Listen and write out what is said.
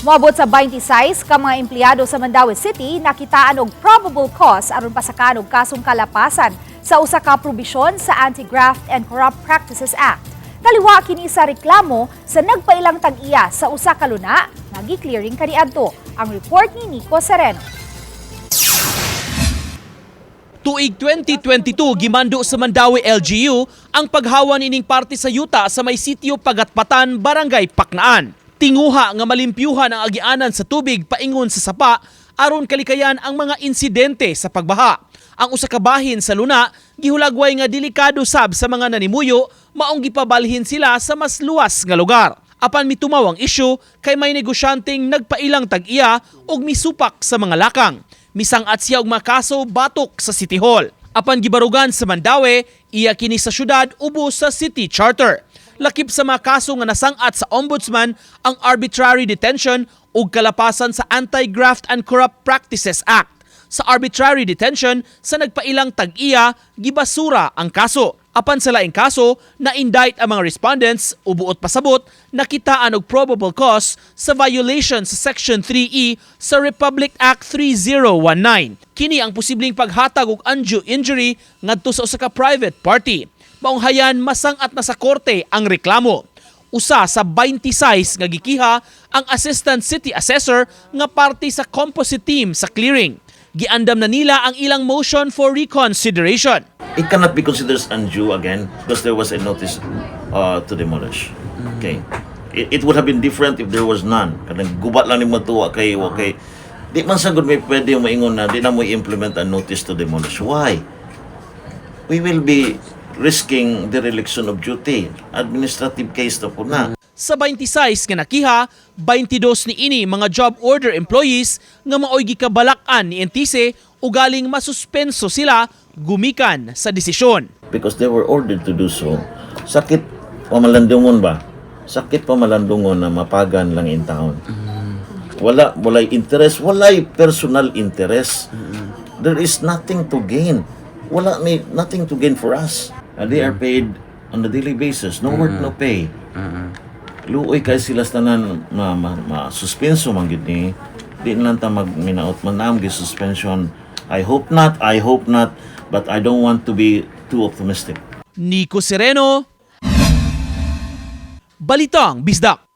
Moabot sa 26 ka mga empleyado sa Mandaue City nakitaan og probable cause aron pasakaan og kasong kalapasan sa usa ka probisyon sa Anti-Graft and Corrupt Practices Act. Kaliwa kini sa reklamo sa nagpailang tag-iya sa usa ka luna nga gi-clearing kaniadto. Ang report ni Nico Sereno. Tuig 2022, gimando sa Mandaue LGU ang paghawan ining parte sa yuta sa may sitio Pagatpatan, Barangay Paknaan. Tinguha nga malimpyuhan ang agianan sa tubig paingon sa sapa aron kalikayan ang mga insidente sa pagbaha. Ang usa ka bahin sa luna gihulagway nga delikado sab sa mga nanimuyo, maong gipabalhin sila sa mas luwas nga lugar. Apan mitumaw ang isyu kay may negosyanteng nagpailang tag-iya og misupak sa mga lakang. Misang-at siya og makaso batok sa City Hall. Apan gibarugan sa Mandaue, iya kini sa syudad ubos sa City Charter. Lakip sa mga kaso nga nasang-at sa Ombudsman ang arbitrary detention ug kalapasan sa Anti-Graft and Corrupt Practices Act. Sa arbitrary detention sa nagpailang tag-iya, gibasura ang kaso. Apan sa laing kaso, na-indict ang mga respondents ug buot pasabot, nakitaan og probable cause sa violation sa Section 3E sa Republic Act 3019. Kini ang posibleng paghatag og undue injury ngadto sa usa ka private party. Maong hayan masang-at na sa korte ang reklamo. Usa sa 26 nga gikiha ang Assistant City Assessor nga parte sa composite team sa clearing. Giandam na nila ang ilang motion for reconsideration. It cannot be considered undue again because there was a notice to demolish. Okay. It would have been different if there was none. Kanang gubat lang nimo to, wa kay wa kay di man sa gud may pwede maingon na di na mo i-implement a notice to demolish. Why? We will be risking dereliction of duty. Administrative case na po na. Sa 26 nga nakiha, 22 ni ini mga job order employees nga maoy gikabalak-an ni Entise ugaling masuspenso sila gumikan sa desisyon. Because they were ordered to do so. Sakit pamalandungon ba? Sakit pamalandungon na mapagan lang in town. Wala, walay interest, walay personal interest. There is nothing to gain. Wala may nothing to gain for us. And they are paid on a daily basis. No work, no pay. Luoy kay sila sa tanan ma suspenso man gyud ni. Di na lang ta magminaot man naam gi suspension. I hope not, I hope not, but I don't want to be too optimistic. Nico Sereno, Balitang Bisdak.